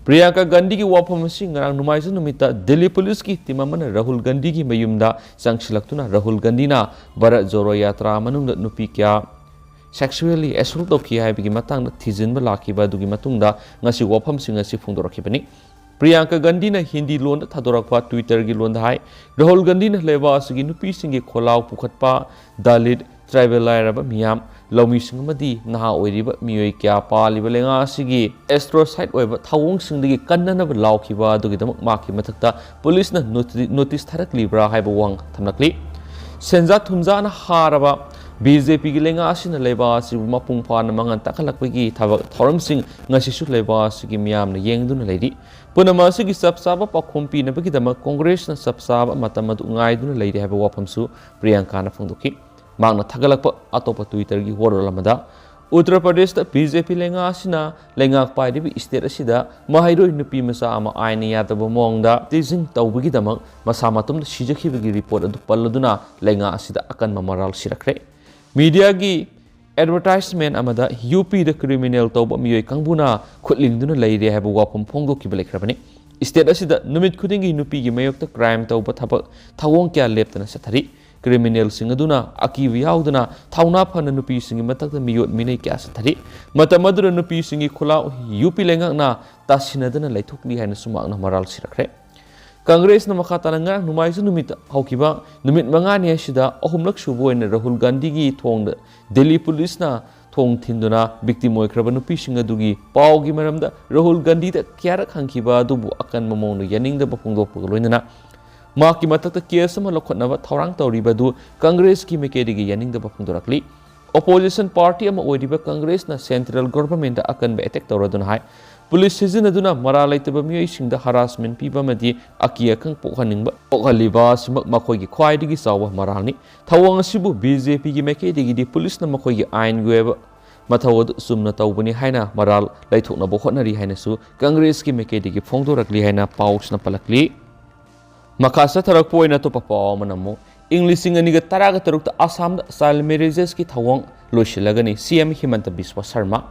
ꯄ꯭ꯔꯤꯌꯥꯡꯀꯥ ꯒꯥꯟꯙꯤꯒꯤ ꯋꯥꯐꯝ ꯑꯁꯤ ꯉꯔꯥꯡ ꯅꯣꯡꯃꯥꯏꯖꯤꯡ ꯅꯨꯃꯤꯠꯇ ꯗꯤꯜꯂꯤ ꯄꯨꯂꯤꯁꯀꯤ ꯇꯤꯝ ꯑꯃꯅ ꯔꯥꯍꯨꯜ ꯒꯥꯟꯙꯤꯒꯤ ꯃꯌꯨꯝꯗ ꯆꯪꯁꯤꯜꯂꯛꯇꯨꯅ ꯔꯥꯍꯨꯜ ꯒꯥꯟꯙꯤꯅ ꯚꯥꯔꯠ ꯖꯣꯔꯣ ꯌꯥꯇ꯭ꯔꯥ ꯃꯅꯨꯡꯗ ꯅꯨꯄꯤ ꯀꯌꯥ ꯁꯦꯛꯁꯨꯑꯦꯜꯂꯤ ꯑꯦꯁꯣꯜꯠ ꯇꯧꯈꯤ ꯍꯥꯏꯕꯒꯤ ꯃꯇꯥꯡꯗ ꯊꯤꯖꯤꯟꯕ ꯂꯥꯛꯈꯤꯕ ꯑꯗꯨꯒꯤ ꯃꯇꯨꯡꯗ ꯉꯁꯤ ꯋꯥꯐꯝꯁꯤꯡ ꯑꯁꯤ ꯐꯣꯡꯗꯣꯔꯛꯈꯤꯕꯅꯤ꯫ ꯄ꯭ꯔꯤꯌꯥꯡꯀꯥ ꯒꯥꯟꯙꯤꯅ ꯍꯤꯟꯗꯤ ꯂꯣꯟꯗ ꯊꯥꯗꯣꯔꯛꯄ Twitter-ꯒꯤ ꯂꯣꯟꯗ ꯍꯥꯏ, ꯔꯥꯍꯨꯜ ꯒꯥꯟꯙꯤꯅ ꯂꯩꯕꯥꯛ ꯑꯁꯤꯒꯤ ꯅꯨꯄꯤꯁꯤꯡꯒꯤ ꯈꯣꯜꯂꯥꯎ ꯄꯨꯈꯠꯄ, ꯗꯂꯤꯠ, ꯇ꯭ꯔꯥꯏꯕꯦꯜ ꯂꯥꯏꯔꯕ ꯃꯤꯌꯥꯝ, ꯂꯧꯃꯤꯁꯤꯡ ꯑꯃꯗꯤ ꯅꯍꯥ ꯑꯣꯏꯔꯤꯕ ꯃꯤꯑꯣꯏ ꯀꯌꯥ ꯄꯥꯜꯂꯤꯕ ꯂꯩꯉꯥꯛ ꯑꯁꯤꯒꯤ ꯑꯦꯁꯇ꯭ꯔꯣꯁꯥꯏꯠ ꯑꯣꯏꯕ ꯊꯧꯑꯣꯡꯁꯤꯡꯗꯒꯤ ꯀꯟꯅꯅꯕ ꯂꯥꯎꯈꯤꯕ ꯑꯗꯨꯒꯤꯗꯃꯛ ꯃꯍꯥꯛꯀꯤ ꯃꯊꯛꯇ ꯄꯨꯂꯤꯁꯅ ꯅꯣꯇꯤ-, ꯅꯣꯇꯤꯁ ꯊꯥꯔꯛꯂꯤꯕ꯭ꯔꯥ ꯍꯥꯏꯕ ꯋꯥꯍꯪ ꯊꯝꯂꯛꯂꯤ꯫ ꯁꯦꯟꯖꯥ ꯊꯨꯝꯖꯥꯅ ꯍꯥꯔꯕ BJP-ꯒꯤ ꯂꯩꯉꯥꯛ ꯑꯁꯤꯅ ꯂꯩꯕꯥꯛ ꯑꯁꯤꯕꯨ ꯃꯄꯨꯡ ꯐꯥꯅ ꯃꯉꯥꯜ ꯇꯥꯛꯍꯜꯂꯛꯄꯒꯤ ꯊꯕꯛ ꯊꯧꯔꯝꯁꯤꯡ ꯉꯁꯤꯁꯨ ꯂꯩꯕꯥꯛ ꯑꯁꯤꯒꯤ ꯃꯤꯌꯥꯝꯅ ꯌꯦꯡꯗꯨꯅ ꯂꯩꯔꯤ꯫ ꯄꯨꯝꯅꯃꯛ ꯑꯁꯤꯒꯤ ꯆꯞ ꯆꯥꯕ ꯄꯥꯎꯈꯨꯝ ꯄꯤꯅꯕꯒꯤꯗꯃꯛ ꯀꯣꯡꯒ꯭ꯔꯦꯁꯅ ꯆꯞ ꯆꯥꯕ ꯃꯇꯝ ꯑꯗꯨ ꯉꯥꯏꯗꯨꯅ ꯂꯩꯔꯤ ꯍꯥꯏꯕ ꯋꯥꯐꯝꯁꯨ ꯄ꯭ꯔꯤꯌꯥꯡꯀꯥꯅ ꯐꯣꯡꯗꯣꯛꯈꯤ꯫ ꯃꯍꯥꯛꯅ ꯊꯥꯒꯠꯂꯛꯄ ꯑꯇꯣꯞꯄ Twitter-ꯒꯤ ꯋꯥꯔꯣꯜ ꯑꯃꯗ, ꯎꯠꯇꯔ ꯄ꯭ꯔꯗꯦꯁꯇ BJP ꯂꯩꯉꯥꯛ ꯑꯁꯤꯅ ꯂꯩꯉꯥꯛ ꯄꯥꯏꯔꯤꯕ state ꯑꯁꯤꯗ ꯃꯍꯩꯔꯣꯏ ꯅꯨꯄꯤ ꯃꯆꯥ ꯑꯃ ꯑꯥꯏꯟꯅ ꯌꯥꯗꯕ ꯃꯑꯣꯡꯗ teasing ꯇꯧꯕꯒꯤꯗꯃꯛ ꯃꯁꯥ ꯃꯇꯣꯝꯇ ꯁꯤꯖꯈꯤꯕꯒꯤ report ꯑꯗꯨ ꯄꯜꯂꯗꯨꯅ ꯂꯩꯉꯥꯛ ꯑꯁꯤꯗ ꯑꯀꯟꯕ ꯃꯔꯥꯜ ꯁꯤꯔꯛꯈ꯭ꯔꯦ꯫ Media-ꯒꯤ advertisement ꯑꯃꯗ UP-ꯗ criminal ꯇꯧꯕ ꯃꯤꯑꯣꯏ ꯀꯥꯡꯕꯨꯅ ꯈꯨꯠꯂꯤꯡꯗꯨꯅ ꯂꯩꯔꯦ ꯍꯥꯏꯕ ꯋꯥꯐꯝ ꯐꯣꯡꯗꯣꯛꯈꯤꯕ ꯂꯩꯈ꯭ꯔꯕꯅꯤ꯫ State ꯑꯁꯤꯗ ꯅꯨꯃꯤꯠ ꯈꯨꯗꯤꯡꯒꯤ ꯅꯨꯄꯤꯒꯤ ꯃꯥꯌꯣꯛꯇ crime ꯇꯧꯕ ꯊꯕꯛ ꯊꯧꯑꯣꯡ ꯀꯌꯥ ꯂꯦꯞꯇꯅ ꯆꯠꯊꯔꯤ꯫ Criminal-ꯁꯤꯡ ꯑꯗꯨꯅ ꯑꯀꯤꯕ ꯌꯥꯎꯗꯅ ꯊꯧꯅꯥ ꯐꯅ ꯅꯨꯄꯤꯁꯤꯡꯒꯤ ꯃꯊꯛꯇ ꯃꯤꯑꯣꯠ ꯃꯤꯅꯩ ꯀꯌꯥ ꯆꯠꯊꯔꯤ꯫ ꯃꯇꯝ ꯑꯗꯨꯗ ꯅꯨꯄꯤꯁꯤꯡꯒꯤ ꯈꯨꯜꯂꯥꯎ UP ꯂꯩꯉꯥꯛꯅ ꯇꯥꯁꯤꯟꯅꯗꯅ ꯂꯩꯊꯣꯛꯂꯤ ꯍꯥꯏꯅꯁꯨ ꯃꯍꯥꯛꯅ ꯃꯔꯥꯜ ꯁꯤꯔꯛꯈ꯭ꯔꯦ꯫ ꯀꯪꯒ꯭ꯔꯦꯁꯅ ꯃꯈꯥ ꯇꯥꯅ ꯉꯔꯥꯡ ꯅꯣꯡꯃꯥꯏꯖꯤꯡ ꯅꯨꯃꯤꯠꯇ ꯍꯧꯈꯤꯕ ꯅꯨꯃꯤꯠ ꯃꯉꯥꯅꯤ ꯑꯁꯤꯗ ꯑꯍꯨꯝꯂꯛ ꯁꯨꯕ ꯑꯣꯏꯅ ꯔꯥꯍꯨꯜ ꯒꯥꯟꯙꯤꯒꯤ ꯊꯣꯡꯗ ꯗꯦꯜꯂꯤ ꯄꯨꯂꯤꯁꯅ ꯊꯣꯡ ꯊꯤꯟꯗꯨꯅ victim ꯑꯣꯏꯈ꯭ꯔꯕ ꯅꯨꯄꯤꯁꯤꯡ ꯑꯗꯨꯒꯤ ꯄꯥꯎꯒꯤ ꯃꯔꯝꯗ ꯔꯥꯍꯨꯜ ꯒꯥꯟꯙꯤꯗ ꯀꯌꯥꯔꯛ ꯍꯪꯈꯤꯕ ꯑꯗꯨꯕꯨ ꯑꯀꯟꯕ ꯃꯑꯣꯡꯗ ꯌꯥꯅꯤꯡꯗꯕ ꯐꯣꯡꯗꯣꯛꯄꯒ ꯂꯣꯏꯅꯅ ꯃꯍꯥꯛꯀꯤ ꯃꯊꯛꯇ case ꯑꯃ ꯂꯧꯈꯠꯅꯕ ꯊꯧꯔꯥꯡ ꯇꯧꯔꯤꯕ ꯑꯗꯨ ꯀꯪꯒ꯭ꯔꯦꯁꯀꯤ ꯃꯥꯏꯀꯩꯗꯒꯤ ꯌꯥꯅꯤꯡꯗꯕ ꯐꯣꯡꯗꯣꯔꯛꯂꯤ꯫ Opposition party ꯑꯃ ꯑꯣꯏꯔꯤꯕ ꯀꯪꯒ꯭ꯔꯦꯁꯅ central government-ꯇ ꯑꯀꯟꯕ attack ꯇꯧꯔꯗꯨꯅ ꯍꯥꯏ, ꯄꯨꯂꯤꯁ ꯁꯤꯖꯤꯟꯅꯗꯨꯅ ꯃꯔꯥꯜ ꯂꯩꯇꯕ ꯃꯤꯑꯣꯏꯁꯤꯡꯗ harassment ꯄꯤꯕ ꯑꯃꯗꯤ ꯑꯀꯤ ꯑꯈꯪ ꯄꯣꯛꯍꯟꯅꯤꯡꯕ ꯄꯣꯛꯍꯜꯂꯤꯕ ꯑꯁꯤꯃꯛ ꯃꯈꯣꯏꯒꯤ ꯈ꯭ꯋꯥꯏꯗꯒꯤ ꯆꯥꯎꯕ ꯃꯔꯥꯜꯅꯤ꯫ ꯊꯧꯑꯣꯡ ꯑꯁꯤꯕꯨ BJP-ꯒꯤ ꯃꯥꯏꯀꯩꯗꯒꯤꯗꯤ ꯄꯨꯂꯤꯁꯅ ꯃꯈꯣꯏꯒꯤ ꯑꯥꯏꯟꯒꯤ ꯑꯣꯏꯕ ꯃꯊꯧ ꯑꯗꯨ ꯆꯨꯝꯅ ꯇꯧꯕꯅꯤ ꯍꯥꯏꯅ ꯃꯔꯥꯜ ꯂꯩꯊꯣꯛꯅꯕ ꯍꯣꯠꯅꯔꯤ ꯍꯥꯏꯅꯁꯨ ꯀꯪꯒ꯭ꯔꯦꯁꯀꯤ ꯃꯥꯏꯀꯩꯗꯒꯤ ꯐꯣꯡꯗꯣꯔꯛꯂꯤ ꯍꯥꯏꯅ ꯄꯥꯎꯁꯤꯅ ꯄꯜꯂꯛꯂꯤ꯫ ꯃꯈꯥ ꯆꯠꯊꯔꯛꯄ ꯑꯣꯏꯅ ꯑꯇꯣꯞꯄ ꯄꯥꯎ ꯑꯃꯅ ꯑꯃꯨꯛ, ꯏꯪ ꯂꯤꯁꯤꯡ ꯑꯅꯤꯒ ꯇꯔꯥꯒ ꯇꯔꯨꯛꯇ ꯑꯁꯥꯝꯗ child marriages-ꯀꯤ ꯊꯧꯑꯣꯡ ꯂꯣꯏꯁꯤꯜꯂꯒꯅꯤ, CM ꯍꯤꯃꯟꯇ ꯕꯤꯁ꯭ꯋ ꯁꯔꯃ꯫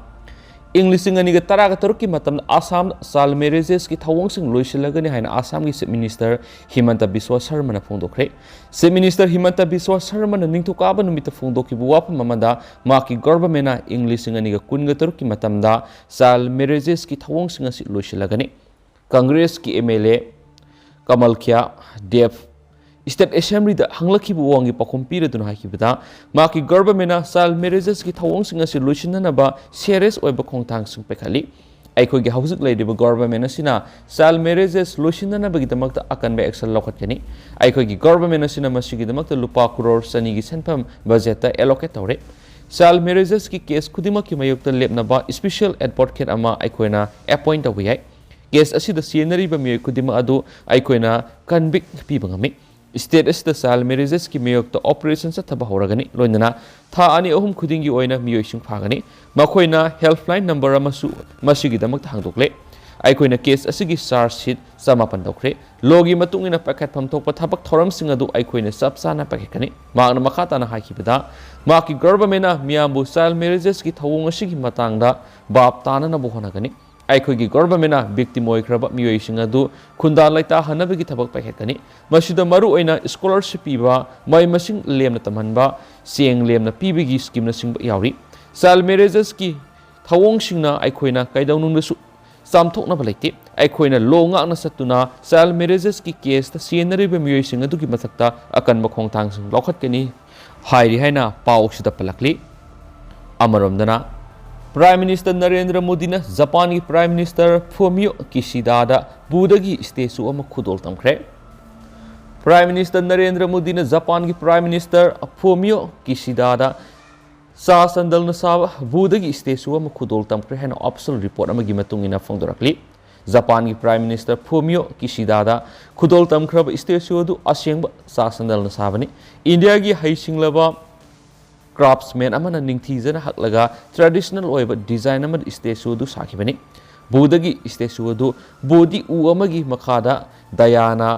ꯏꯪ ꯂꯤꯁꯤꯡ ꯑꯅꯤꯒ ꯇꯔꯥꯒ ꯇꯔꯨꯛꯀꯤ ꯃꯇꯝꯗ ꯑꯁꯥꯝꯗ child marriages-ꯀꯤ ꯊꯧꯑꯣꯡꯁꯤꯡ ꯂꯣꯏꯁꯤꯜꯂꯒꯅꯤ ꯍꯥꯏꯅ ꯑꯁꯥꯝꯒꯤ Chief Minister ꯍꯤꯃꯟꯇ Visva ꯁꯔꯃꯅ ꯐꯣꯡꯗꯣꯛꯈ꯭ꯔꯦ꯫ Chief Minister ꯍꯤꯃꯟꯇ Visva ꯁꯔꯃꯅ ꯅꯤꯡꯊꯧꯀꯥꯕ ꯅꯨꯃꯤꯠꯇ ꯐꯣꯡꯗꯣꯛꯈꯤꯕ ꯋꯥꯐꯝ ꯑꯃꯗ ꯃꯍꯥꯛꯀꯤ government-ꯅ ꯏꯪ ꯂꯤꯁꯤꯡ ꯑꯅꯤꯒ ꯀꯨꯟꯒ ꯇꯔꯨꯛꯀꯤ ꯃꯇꯝꯗ child marriages-ꯀꯤ ꯊꯧꯑꯣꯡꯁꯤꯡ ꯑꯁꯤ ꯂꯣꯏꯁꯤꯜꯂꯒꯅꯤ꯫ ꯀꯪꯒ꯭ꯔꯦꯁꯀꯤ M L A Kamalakhya Deb state ꯑꯦꯁꯦꯝꯕ꯭ꯂꯤꯗ ꯍꯪꯂꯛꯈꯤꯕ ꯋꯥꯍꯪꯒꯤ ꯄꯥꯎꯈꯨꯝ ꯄꯤꯔꯗꯨꯅ ꯍꯥꯏꯈꯤꯕꯗ, ꯃꯍꯥꯛꯀꯤ ꯒꯚꯔꯟꯃꯦꯟꯅ ꯆꯥꯏꯜꯗ ꯃꯦꯔꯦꯖꯦꯁꯀꯤ ꯊꯧꯑꯣꯡꯁꯤꯡ ꯑꯁꯤ ꯂꯣꯏꯁꯤꯟꯅꯅꯕ ꯁꯦꯔꯤꯌꯁ ꯑꯣꯏꯕ ꯈꯣꯡꯊꯥꯡꯁꯤꯡ ꯄꯥꯏꯈꯠꯂꯤ꯫ ꯑꯩꯈꯣꯏꯒꯤ ꯍꯧꯖꯤꯛ ꯂꯩꯔꯤꯕ ꯒꯚꯔꯟꯃꯦꯟ ꯑꯁꯤꯅ ꯆꯥꯏꯜꯗ ꯃꯦꯔꯦꯖꯦꯁ ꯂꯣꯏꯁꯤꯟꯅꯅꯕꯒꯤꯗꯃꯛꯇ ꯑꯀꯟꯕ ꯑꯦꯛꯁꯟ ꯂꯧꯈꯠꯀꯅꯤ꯫ ꯑꯩꯈꯣꯏꯒꯤ ꯒꯚꯔꯟꯃꯦꯟ ꯑꯁꯤꯅ ꯃꯁꯤꯒꯤꯗꯃꯛꯇ ꯂꯨꯄꯥ ꯀ꯭ꯔꯣꯔ ꯆꯅꯤꯒꯤ ꯁꯦꯟꯐꯝ ꯕꯖꯦꯠꯇ ꯑꯦꯂꯣꯀꯦꯠ ꯇꯧꯔꯦ꯫ ꯆꯥꯏꯜꯗ ꯃꯦꯔꯦꯖꯦꯁꯀꯤ ꯀꯦꯁ ꯈꯨꯗꯤꯡꯃꯛꯀꯤ ꯃꯥꯌꯣꯛꯇ ꯂꯦꯞꯅꯕ ꯁ꯭ꯄꯦꯁꯤꯌꯦꯜ ꯑꯦꯗꯚꯣꯀꯦꯠ ꯑꯃ ꯑꯩꯈꯣꯏꯅ ꯑꯦꯄꯣꯏꯟꯠ ꯇꯧꯕ ꯌꯥꯏ꯫ ꯀꯦꯁ ꯑꯁꯤꯗ ꯆꯦꯟꯅꯔꯤꯕ ꯃꯤꯑꯣꯏ ꯈꯨꯗꯤꯡꯃꯛ ꯑꯗꯨ ꯑꯩꯈꯣꯏꯅ ꯀꯟꯚꯤꯛ ꯄꯤꯕ ꯉꯝꯃꯤ꯫ ꯁ꯭ꯇꯦꯠ ꯑꯁꯤꯗ ꯆꯥꯏꯜꯗ ꯃꯦꯔꯦꯖꯦꯁꯀꯤ ꯃꯥꯌꯣꯛꯇ ꯑꯣꯄꯔꯦꯁꯟ ꯆꯠꯊꯕ ꯍꯧꯔꯒꯅꯤ, ꯂꯣꯏꯅꯅ ꯊꯥ ꯑꯅꯤ ꯑꯍꯨꯝ ꯈꯨꯗꯤꯡꯒꯤ ꯑꯣꯏꯅ ꯃꯤꯑꯣꯏꯁꯤꯡ ꯐꯥꯒꯅꯤ꯫ ꯃꯈꯣꯏꯅ ꯍꯦꯜꯞꯂꯥꯏꯟ ꯅꯝꯕꯔ ꯑꯃꯁꯨ ꯃꯁꯤꯒꯤꯗꯃꯛꯇ ꯍꯥꯡꯗꯣꯛꯂꯦ꯫ ꯑꯩꯈꯣꯏꯅ ꯀꯦꯁ ꯑꯁꯤꯒꯤ ꯆꯥꯔꯖ ꯁꯤꯠ ꯆꯃꯥꯄꯟ ꯇꯧꯈ꯭ꯔꯦ꯫ ꯂꯣꯒꯤ ꯃꯇꯨꯡ ꯏꯟꯅ ꯄꯥꯏꯈꯠꯐꯝ ꯊꯣꯛꯄ ꯊꯕꯛ ꯊꯧꯔꯝꯁꯤꯡ ꯑꯗꯨ ꯑꯩꯈꯣꯏꯅ ꯆꯞ ꯆꯥꯅ ꯄꯥꯏꯈꯠꯀꯅꯤ꯫ ꯃꯍꯥꯛꯅ ꯃꯈꯥ ꯇꯥꯅ ꯍꯥꯏꯈꯤꯕꯗ, ꯃꯍꯥꯛꯀꯤ ꯒꯚꯔꯟꯃꯦꯟꯅ ꯃꯤꯌꯥꯝꯕꯨ ꯆꯥꯏꯜꯗ ꯃꯦꯔꯦꯖꯦꯁꯀꯤ ꯊꯧꯑꯣꯡ ꯑꯁꯤꯒꯤ ꯃꯇꯥꯡꯗ ꯚꯥꯞ ꯇꯥꯅꯅꯕ ꯍꯣꯠꯅꯒꯅꯤ꯫ ꯑꯩꯈꯣꯏꯒꯤ ꯒꯚꯔꯟꯃꯦꯟꯅ ꯚꯤꯛꯇꯤꯝ ꯑꯣꯏꯈ꯭ꯔꯕ ꯃꯤꯑꯣꯏꯁꯤꯡ ꯑꯗꯨ ꯈꯨꯟꯗꯥ ꯂꯩꯇꯥꯍꯟꯅꯕꯒꯤ ꯊꯕꯛ ꯄꯥꯏꯈꯠꯀꯅꯤ꯫ ꯃꯁꯤꯗ ꯃꯔꯨꯑꯣꯏꯅ ꯁ꯭ꯀꯣꯂꯔꯁꯤꯞ ꯄꯤꯕ, ꯃꯍꯩ ꯃꯁꯤꯡ ꯂꯦꯝꯅ ꯇꯝꯍꯟꯕ, ꯆꯦꯡ ꯂꯦꯝꯅ ꯄꯤꯕꯒꯤ ꯁ꯭ꯀꯤꯝꯅꯆꯤꯡꯕ ꯌꯥꯎꯔꯤ꯫ ꯆꯥꯏꯜꯗ ꯃꯦꯔꯦꯖꯦꯁꯀꯤ ꯊꯧꯑꯣꯡꯁꯤꯡꯅ ꯑꯩꯈꯣꯏꯅ ꯀꯩꯗꯧꯅꯨꯡꯗꯁꯨ ꯆꯥꯝꯊꯣꯛꯅꯕ ꯂꯩꯇꯦ꯫ ꯑꯩꯈꯣꯏꯅ ꯂꯣ ꯉꯥꯛꯅ ꯆꯠꯇꯨꯅ ꯆꯥꯏꯜꯗ ꯃꯦꯔꯦꯖꯦꯁꯀꯤ ꯀꯦꯁꯇ ꯆꯦꯟꯅꯔꯤꯕ ꯃꯤꯑꯣꯏꯁꯤꯡ ꯑꯗꯨꯒꯤ ꯃꯊꯛꯇ ꯑꯀꯟꯕ ꯈꯣꯡꯊꯥꯡꯁꯤꯡ ꯂꯧꯈꯠꯀꯅꯤ ꯍꯥꯏꯔꯤ ꯍꯥꯏꯅ ꯄꯥꯎꯁꯤꯗ ꯄꯜꯂꯛꯂꯤ꯫ ꯑꯃꯔꯣꯝꯗꯅ, ꯄ꯭ꯔꯥꯏꯝ ꯃꯤꯅꯤꯁꯇꯔ ꯅꯔꯦꯟꯗ꯭ꯔ ꯃꯣꯗꯤꯅ ꯖꯄꯥꯟꯒꯤ ꯄ꯭ꯔꯥꯏꯝ ꯃꯤꯅꯤꯁꯇꯔ ꯐꯨꯃꯤꯌꯣ ꯀꯤꯁꯤꯗꯥꯗ ꯕꯨꯙꯒꯤ ꯁ꯭ꯇꯦꯆꯨ ꯑꯃ ꯈꯨꯗꯣꯜ ꯇꯝꯈ꯭ꯔꯦ꯫ ꯄ꯭ꯔꯥꯏꯝ ꯃꯤꯅꯤꯁꯇꯔ ꯅꯔꯦꯟꯗ꯭ꯔ ꯃꯣꯗꯤꯅ ꯖꯄꯥꯟꯒꯤ ꯄ꯭ꯔꯥꯏꯝ ꯃꯤꯅꯤꯁꯇꯔ ꯐꯨꯃꯤꯌꯣ ꯀꯤꯁꯤꯗꯥꯗ ꯆꯥ ꯆꯟꯗꯜꯅ ꯁꯥꯕ ꯕꯨꯙꯒꯤ ꯁ꯭ꯇꯦꯆꯨ ꯑꯃ ꯈꯨꯗꯣꯜ ꯇꯝꯈ꯭ꯔꯦ ꯍꯥꯏꯅ ꯑꯣꯐꯤꯁꯤꯌꯦꯜ ꯔꯤꯄꯣꯔꯠ ꯑꯃꯒꯤ ꯃꯇꯨꯡ ꯏꯟꯅ ꯐꯣꯡꯗꯣꯔꯛꯂꯤ꯫ ꯖꯄꯥꯟꯒꯤ ꯄ꯭ꯔꯥꯏꯝ ꯃꯤꯅꯤꯁꯇꯔ ꯐꯨꯃꯤꯌꯣ ꯀꯤꯁꯤꯗꯥꯗ ꯈꯨꯗꯣꯜ ꯇꯝꯈ꯭ꯔꯕ ꯁ꯭ꯇꯦꯆꯨ ꯑꯗꯨ ꯑꯁꯦꯡꯕ ꯆꯥ ꯆꯟꯗꯜꯅ ꯁꯥꯕꯅꯤ꯫ ꯏꯟꯗꯤꯌꯥꯒꯤ ꯍꯩꯁꯤꯡꯂꯕ ꯀ꯭ꯔꯥꯐꯠꯁꯃꯦꯟ ꯑꯃꯅ ꯅꯤꯡꯊꯤꯖꯅ ꯍꯛꯂꯒ ꯇ꯭ꯔꯦꯗꯤꯁꯅꯦꯜ ꯑꯣꯏꯕ ꯗꯤꯖꯥꯏꯟ ꯑꯃꯗ ꯁ꯭ꯇꯦꯆꯨ ꯑꯗꯨ ꯁꯥꯈꯤꯕꯅꯤ꯫ ꯕꯨꯙꯒꯤ ꯁ꯭ꯇꯦꯆꯨ ꯑꯗꯨ ꯕꯣꯙꯤ ꯎ ꯑꯃꯒꯤ ꯃꯈꯥꯗ ꯗꯌꯥꯅ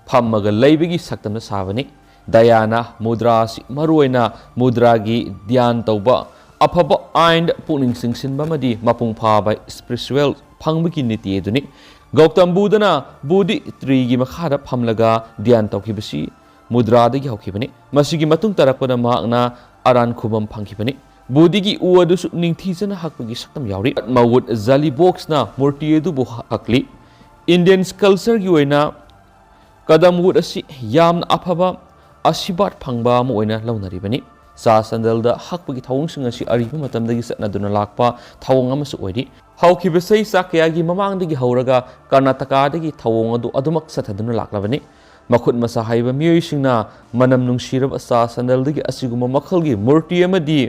ꯐꯝꯃꯒ ꯂꯩꯕꯒꯤ ꯁꯛꯇꯝꯗ ꯁꯥꯕꯅꯤ꯫ ꯗꯌꯥꯅ ꯃꯨꯗ꯭ꯔꯥ ꯑꯁꯤ ꯃꯔꯨꯑꯣꯏꯅ ꯃꯨꯗ꯭ꯔꯥꯒꯤ ꯙ꯭ꯌꯥꯟ ꯇꯧꯕ, ꯑꯐꯕ ꯑꯥꯏꯟꯗ ꯄꯨꯛꯅꯤꯡ ꯆꯤꯡꯁꯤꯟꯕ ꯑꯃꯗꯤ ꯃꯄꯨꯡ ꯐꯥꯕ ꯁ꯭ꯄꯤꯔꯤꯆꯨꯋꯦꯜ ꯐꯪꯕꯒꯤ ꯅꯤꯇꯤ ꯑꯗꯨꯅꯤ꯫ ꯒꯧꯇꯝ ꯕꯨꯙꯅ ꯕꯣꯙꯤ ꯇ꯭ꯔꯤꯒꯤ ꯃꯈꯥꯗ ꯐꯝꯂꯒ ꯙ꯭ꯌꯥꯟ ꯇꯧꯈꯤꯕꯁꯤ ꯃꯨꯗ꯭ꯔꯥꯗꯒꯤ ꯍꯧꯈꯤꯕꯅꯤ꯫ ꯃꯁꯤꯒꯤ ꯃꯇꯨꯡ ꯇꯥꯔꯛꯄꯗ ꯃꯍꯥꯛꯅ ꯑꯔꯥꯟ ꯈꯨꯕꯝ ꯐꯪꯈꯤꯕꯅꯤ꯫ ꯕꯣꯙꯤꯒꯤ ꯎ ꯑꯗꯨꯁꯨ ꯅꯤꯡꯊꯤꯖꯅ ꯍꯛꯄꯒꯤ ꯁꯛꯇꯝ ꯌꯥꯎꯔꯤ꯫ ꯄꯗꯃꯋꯨꯠ ꯖꯂꯤ ꯕꯣꯛꯁꯅ ꯃꯨꯔꯇꯤ ꯑꯗꯨꯕꯨ ꯍꯛꯂꯤ꯫ Indian cultureꯒꯤ ꯑꯣꯏꯅ ꯀꯗꯝ ꯋꯨꯗ ꯑꯁꯤ ꯌꯥꯝꯅ ꯑꯐꯕ ꯑꯁꯤꯔꯕꯥꯗ ꯐꯪꯕ ꯑꯃ ꯑꯣꯏꯅ ꯂꯧꯅꯔꯤꯕꯅꯤ꯫ ꯆꯥ ꯆꯟꯗꯜꯗ ꯍꯛꯄꯒꯤ ꯊꯧꯑꯣꯡꯁꯤꯡ ꯑꯁꯤ ꯑꯔꯤꯕ ꯃꯇꯝꯗꯒꯤ ꯆꯠꯅꯗꯨꯅ ꯂꯥꯛꯄ ꯊꯧꯑꯣꯡ ꯑꯃꯁꯨ ꯑꯣꯏꯔꯤ꯫ ꯍꯧꯈꯤꯕ ꯆꯍꯤ ꯆꯥ ꯀꯌꯥꯒꯤ ꯃꯃꯥꯡꯗꯒꯤ ꯍꯧꯔꯒ ꯀꯔꯅꯥꯇꯀꯥꯗꯒꯤ ꯊꯧꯑꯣꯡ ꯑꯗꯨ ꯑꯗꯨꯃꯛ ꯆꯠꯊꯗꯨꯅ ꯂꯥꯛꯂꯕꯅꯤ꯫ ꯃꯈꯨꯠ ꯃꯁꯥ ꯍꯩꯕ ꯃꯤꯑꯣꯏꯁꯤꯡꯅ ꯃꯅꯝ ꯅꯨꯡꯁꯤꯔꯕ ꯆꯥ ꯆꯟꯗꯜꯗꯒꯤ ꯑꯁꯤꯒꯨꯝꯕ ꯃꯈꯜꯒꯤ ꯃꯨꯔꯇꯤ ꯑꯃꯗꯤ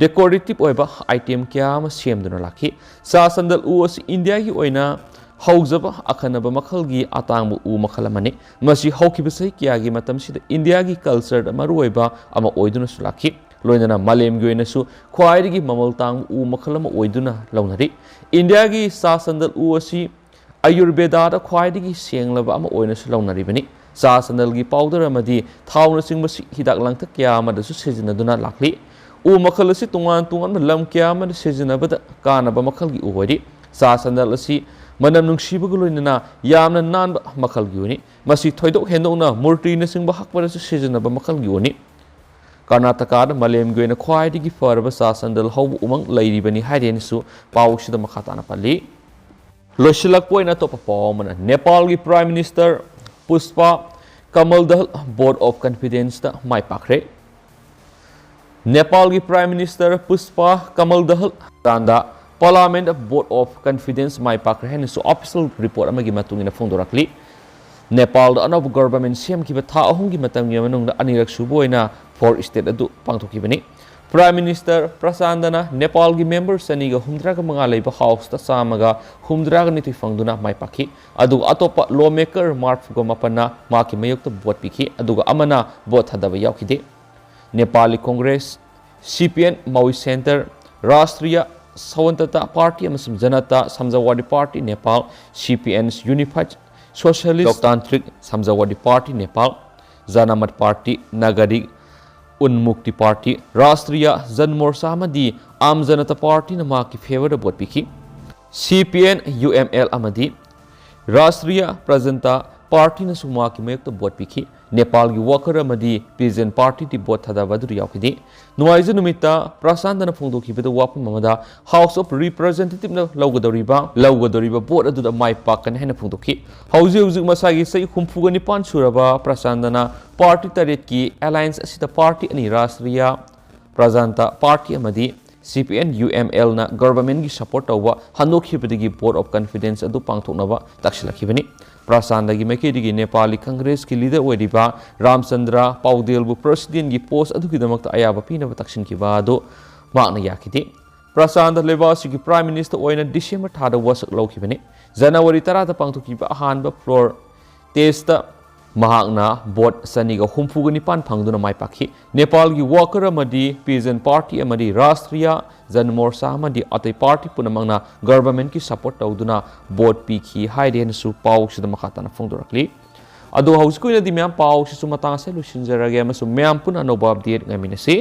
decorative ꯑꯣꯏꯕ item ꯀꯌꯥ ꯑꯃ ꯁꯦꯝꯗꯨꯅ ꯂꯥꯛꯈꯤ꯫ ꯆꯥ ꯆꯟꯗꯜ ꯎ ꯑꯁꯤ ꯏꯟꯗꯤꯌꯥꯒꯤ ꯑꯣꯏꯅ ꯍꯧꯖꯕ ꯑꯈꯟꯅꯕ ꯃꯈꯜꯒꯤ ꯑꯇꯥꯡꯕ ꯎ ꯃꯈꯜ ꯑꯃꯅꯤ꯫ ꯃꯁꯤ ꯍꯧꯈꯤꯕ ꯆꯍꯤ ꯀꯌꯥꯒꯤ ꯃꯇꯝꯁꯤꯗ ꯏꯟꯗꯤꯌꯥꯒꯤ cultureꯗ ꯃꯔꯨꯑꯣꯏꯕ ꯑꯃ ꯑꯣꯏꯗꯨꯅꯁꯨ ꯂꯥꯛꯈꯤ꯫ ꯂꯣꯏꯅꯅ ꯃꯥꯂꯦꯝꯒꯤ ꯑꯣꯏꯅꯁꯨ ꯈ꯭ꯋꯥꯏꯗꯒꯤ ꯃꯃꯜ ꯇꯥꯡꯕ ꯎ ꯃꯈꯜ ꯑꯃ ꯑꯣꯏꯗꯨꯅ ꯂꯧꯅꯔꯤ꯫ ꯏꯟꯗꯤꯌꯥꯒꯤ ꯆꯥ ꯆꯟꯗꯜ ꯎ ꯑꯁꯤ ꯑꯌꯨꯔꯕꯦꯗꯥꯗ ꯈ꯭ꯋꯥꯏꯗꯒꯤ ꯁꯦꯡꯂꯕ ꯑꯃ ꯑꯣꯏꯅꯁꯨ ꯂꯧꯅꯔꯤꯕꯅꯤ꯫ ꯆꯥ ꯆꯟꯗꯜꯒꯤ powder ꯑꯃꯗꯤ ꯊꯥꯎꯅꯆꯤꯡꯕꯁꯤ ꯍꯤꯗꯥꯛ ꯂꯥꯡꯊꯛ ꯀꯌꯥ ꯑꯃꯗꯁꯨ ꯁꯤꯖꯤꯟꯅꯗꯨꯅ ꯂꯥꯛꯂꯤ꯫ ꯎ ꯃꯈꯜ ꯑꯁꯤ ꯇꯣꯉꯥꯟ ꯇꯣꯉꯥꯟꯕ ꯂꯝ ꯀꯌꯥ ꯑꯃꯗ ꯁꯤꯖꯤꯟꯅꯕꯗ ꯀꯥꯟꯅꯕ ꯃꯈꯜꯒꯤ ꯎ ꯑꯣꯏꯔꯤ꯫ ꯆꯥ ꯆꯟꯗꯜ ꯑꯁꯤ ꯃꯅꯝ ꯅꯨꯡꯁꯤꯕꯒ ꯂꯣꯏꯅꯅ ꯌꯥꯝꯅ ꯅꯥꯟꯕ ꯃꯈꯜꯒꯤ ꯎꯅꯤ꯫ ꯃꯁꯤ ꯊꯣꯏꯗꯣꯛ ꯍꯦꯟꯗꯣꯛꯅ ꯃꯨꯔꯇꯤꯅꯆꯤꯡꯕ ꯍꯛꯄꯗꯁꯨ ꯁꯤꯖꯤꯟꯅꯕ ꯃꯈꯜꯒꯤ ꯎꯅꯤ꯫ ꯀꯔꯅꯥꯇꯀꯥꯗ ꯃꯥꯂꯦꯝꯒꯤ ꯑꯣꯏꯅ ꯈ꯭ꯋꯥꯏꯗꯒꯤ ꯐꯔꯕ ꯆꯥ ꯆꯟꯗꯜ ꯍꯧꯕ ꯎꯃꯪ ꯂꯩꯔꯤꯕꯅꯤ ꯍꯥꯏꯔꯦꯅꯁꯨ ꯄꯥꯎꯁꯤꯗ ꯃꯈꯥ ꯇꯥꯅ ꯄꯜꯂꯤ꯫ ꯂꯣꯏꯁꯤꯜꯂꯛꯄ ꯑꯣꯏꯅ ꯑꯇꯣꯞꯄ ꯄꯥꯎ ꯑꯃꯅ, ꯅꯦꯄꯥꯜꯒꯤ Prime Minister Pushpa Kamal ꯗꯍꯜ vote of confidenceꯇ my ꯄꯥꯛꯈ꯭ꯔꯦ꯫ ꯅꯦꯄꯥꯜꯒꯤ Prime Minister Pushpa Kamal ꯗꯍꯜ ꯇꯥꯟꯗ Parliament vote of confidence ꯃꯥꯏ ꯄꯥꯛꯈ꯭ꯔꯦ ꯍꯥꯏꯅꯁꯨ official report ꯑꯃꯒꯤ ꯃꯇꯨꯡ ꯏꯟꯅ ꯐꯣꯡꯗꯣꯔꯛꯂꯤ꯫ ꯅꯦꯄꯥꯜꯗ ꯑꯅꯧꯕ government ꯁꯦꯝꯈꯤꯕ ꯊꯥ ꯑꯍꯨꯝꯒꯤ ꯃꯇꯝꯒꯤ ꯃꯅꯨꯡꯗ ꯑꯅꯤꯔꯛ ꯁꯨꯕ ꯑꯣꯏꯅ fourth state ꯑꯗꯨ ꯄꯥꯡꯊꯣꯛꯈꯤꯕꯅꯤ꯫ Prime Minister ꯄ꯭ꯔꯆꯥꯟꯗꯅ ꯅꯦꯄꯥꯜꯒꯤ member ꯆꯅꯤꯒ ꯍꯨꯝꯗ꯭ꯔꯥꯒ ꯃꯉꯥ ꯂꯩꯕ Houseꯇ ꯆꯥꯝꯃꯒ ꯍꯨꯝꯗ꯭ꯔꯥꯒ ꯅꯤꯊꯣꯏ ꯐꯪꯗꯨꯅ ꯃꯥꯏ ꯄꯥꯛꯈꯤ꯫ ꯑꯗꯨꯒ ꯑꯇꯣꯞꯄ lawmaker ꯃꯔꯤꯐꯨꯒ ꯃꯥꯄꯟꯅ ꯃꯍꯥꯛꯀꯤ ꯃꯥꯌꯣꯛꯇ vote ꯄꯤꯈꯤ, ꯑꯗꯨꯒ ꯑꯃꯅ vote ꯊꯥꯗꯕ ꯌꯥꯎꯈꯤꯗꯦ꯫ Nepali Congress, CPN Mawi Centre, Rashtriya Swatantatra Party ꯑꯃꯁꯨꯡ Janata Samajwadi Party Nepal, CPN's Unified Socialist Loktantric Samajwadi Party Nepal, Janamat Party, Nagarik Unmukti Party, Rashtriya Jan Morcha ꯑꯃꯗꯤ Aam Janata Partyꯅ ꯃꯍꯥꯛꯀꯤ favourꯗ vote ꯄꯤꯈꯤ꯫ CPN UML ꯑꯃꯗꯤ Rashtriya Prajanata Partyꯅꯁꯨ ꯃꯍꯥꯛꯀꯤ ꯃꯥꯌꯣꯛꯇ vote ꯄꯤꯈꯤ꯫ ꯅꯦꯄꯥꯜꯒꯤ worker ꯑꯃꯗꯤ ꯄꯤꯖꯦꯟ ꯄꯥꯔꯇꯤꯗꯤ vote ꯊꯥꯗꯕ ꯑꯗꯨꯗ ꯌꯥꯎꯈꯤꯗꯦ꯫ ꯅꯣꯡꯃꯥꯏꯖꯤꯡ ꯅꯨꯃꯤꯠꯇ ꯄ꯭ꯔꯁꯥꯟꯇꯅ ꯐꯣꯡꯗꯣꯛꯈꯤꯕꯗ ꯋꯥꯐꯝ ꯑꯃꯗ ꯍꯥꯎꯁ ꯑꯣꯐ ꯔꯤꯄ꯭ꯔꯖꯦꯟꯇꯦꯇꯤꯚꯅ ꯂꯧꯒꯗꯧꯔꯤꯕ ꯂꯧꯒꯗꯧꯔꯤꯕ ꯚꯣꯠ ꯑꯗꯨꯗ ꯃꯥꯏ ꯄꯥꯛꯀꯅꯤ ꯍꯥꯏꯅ ꯐꯣꯡꯗꯣꯛꯈꯤ꯫ ꯍꯧꯖꯤꯛ ꯍꯧꯖꯤꯛ ꯃꯁꯥꯒꯤ ꯆꯍꯤ ꯍꯨꯝꯐꯨꯒ ꯅꯤꯄꯥꯟ ꯁꯨꯔꯕ ꯄ꯭ꯔꯁꯥꯟꯇꯅ ꯄꯥꯔꯇꯤ ꯇꯔꯦꯠꯀꯤ ꯑꯦꯂꯥꯏꯟꯁ ꯑꯁꯤꯗ ꯄꯥꯔꯇꯤ ꯑꯅꯤ, ꯔꯥꯁꯇ꯭ꯔꯤꯌꯥ ꯄ꯭ꯔꯖꯥꯟꯇ ꯄꯥꯔꯇꯤ ꯑꯃꯗꯤ ꯁꯤ ꯄꯤ ꯑꯦꯟ ꯌꯨ ꯑꯦꯝ ꯑꯦꯜꯅ ꯒꯚꯔꯟꯃꯦꯟꯒꯤ ꯁꯄꯣꯔꯠ ꯇꯧꯕ ꯍꯟꯗꯣꯛꯈꯤꯕꯗꯒꯤ ꯚꯣꯠ ꯑꯣꯐ ꯀꯟꯐꯤꯗꯦꯟꯁ ꯑꯗꯨ ꯄꯥꯡꯊꯣꯛꯅꯕ ꯇꯛꯁꯤꯜꯂꯛꯈꯤꯕꯅꯤ꯫ ꯄ꯭ꯔꯁꯥꯟꯇꯒꯤ ꯃꯥꯏꯀꯩꯗꯒꯤ ꯅꯦꯄꯥꯂꯤ ꯀꯪꯒ꯭ꯔꯦꯁꯀꯤ ꯂꯤꯗꯔ ꯑꯣꯏꯔꯤꯕ ꯔꯥꯝꯆꯟꯗ꯭ꯔ ꯄꯥꯎꯗꯦꯜꯕꯨ ꯄ꯭ꯔꯁꯤꯗꯦꯟꯒꯤ ꯄꯣꯁ ꯑꯗꯨꯒꯤꯗꯃꯛꯇ ꯑꯌꯥꯕ ꯄꯤꯅꯕ ꯇꯛꯁꯤꯟꯈꯤꯕ ꯑꯗꯨ ꯃꯍꯥꯛꯅ ꯌꯥꯈꯤꯗꯦ꯫ ꯄ꯭ꯔꯁꯥꯟꯇ ꯂꯩꯕꯥꯛ ꯑꯁꯤꯒꯤ ꯄ꯭ꯔꯥꯏꯝ ꯃꯤꯅꯤꯁꯇꯔ ꯑꯣꯏꯅ ꯗꯤꯁꯦꯝꯕꯔ ꯊꯥꯗ ꯋꯥꯁꯛ ꯂꯧꯈꯤꯕꯅꯤ꯫ ꯖꯅꯋꯥꯔꯤ ꯇꯔꯥꯗ ꯄꯥꯡꯊꯣꯛꯈꯤꯕ ꯑꯍꯥꯟꯕ ꯐ꯭ꯂꯣꯔ ꯇꯦꯁꯇ ꯃꯍꯥꯛꯅ ꯚꯣꯠ ꯆꯅꯤꯒ ꯍꯨꯝꯐꯨꯒ ꯅꯤꯄꯥꯟ ꯐꯪꯗꯨꯅ ꯃꯥꯏ ꯄꯥꯛꯈꯤ꯫ ꯅꯦꯄꯥꯜꯒꯤ ꯋꯥꯀꯔ ꯑꯃꯗꯤ ꯄꯤꯖꯟ ꯄꯥꯔꯇꯤ ꯑꯃꯗꯤ ꯔꯥꯁꯇ꯭ꯔꯤꯌꯥ ꯖꯟ ꯃꯣꯔꯆꯥ ꯑꯃꯗꯤ ꯑꯇꯩ ꯄꯥꯔꯇꯤ ꯄꯨꯝꯅꯃꯛꯅ ꯒꯚꯔꯟꯃꯦꯟꯠꯀꯤ ꯁꯄꯣꯔꯠ ꯇꯧꯗꯨꯅ ꯚꯣꯠ ꯄꯤꯈꯤ ꯍꯥꯏꯔꯦꯅꯁꯨ ꯄꯥꯎꯁꯤꯗ ꯃꯈꯥ ꯇꯥꯅ ꯐꯣꯡꯗꯣꯔꯛꯂꯤ꯫ ꯑꯗꯣ ꯍꯧꯖꯤꯛꯀꯤ ꯑꯣꯏꯅꯗꯤ ꯃꯌꯥꯝ ꯄꯥꯎꯁꯤꯁꯨ ꯃꯇꯥꯡ ꯑꯁꯤꯗ ꯂꯣꯏꯁꯤꯟꯖꯔꯒꯦ ꯑꯃꯁꯨꯡ ꯃꯌꯥꯝ ꯄꯨꯟꯅ ꯑꯅꯧꯕ ꯑꯞꯗꯦꯠ ꯉꯥꯏꯃꯤꯟꯅꯁꯤ꯫